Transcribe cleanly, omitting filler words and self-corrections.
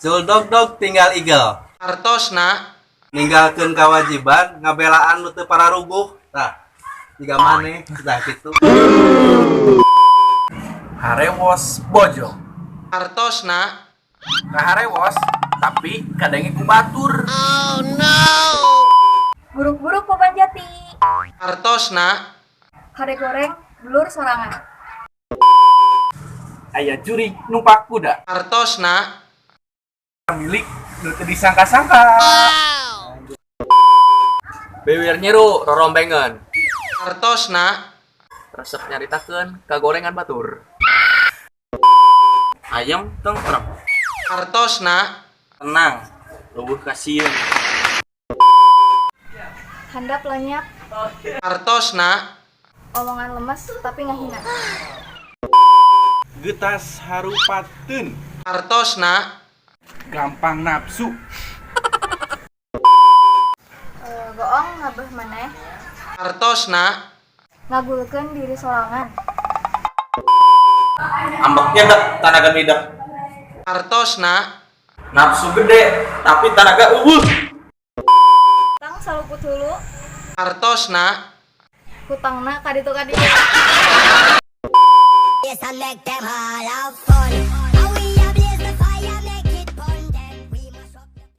Cul dog dog tinggal igel. Hartosna. Ninggalkeun kewajiban ngabelaan nu teu pararuguh. Tah, jiga maneh tah kitu. Harewos bojong. Hartosna. Ngaharewos tapi kadenge ku batur. Buruk-buruk papan jati. Hartosna. Hade goreng dulur sorangan. Aya jurig numpak kuda. Hartosna. Milik nu teu disangka-sangka. Biwir nyiru rorombengeun. Hartosna. Resep nyaritakeun kagorengan batur. Ayam tentrem. Hartosna. Tenang, leuwih kasieun. Handap lenyap. Hartosna. Omongan lemes tapi ngahina. Geutas harupateun. Hartosna. Gampang nafsu. Goong ngabeuh maneh. Hartosna. Ngagulkeun diri sorangan. Ambek nyedak, tanaga midak. Hartosna. Nafsu gede, tapi tanaga euweuh. Tang saluput hulu. Hartosna. Hutangna kaditu kadieu. Yes, I make them all have fun. How we a blaze the fire, make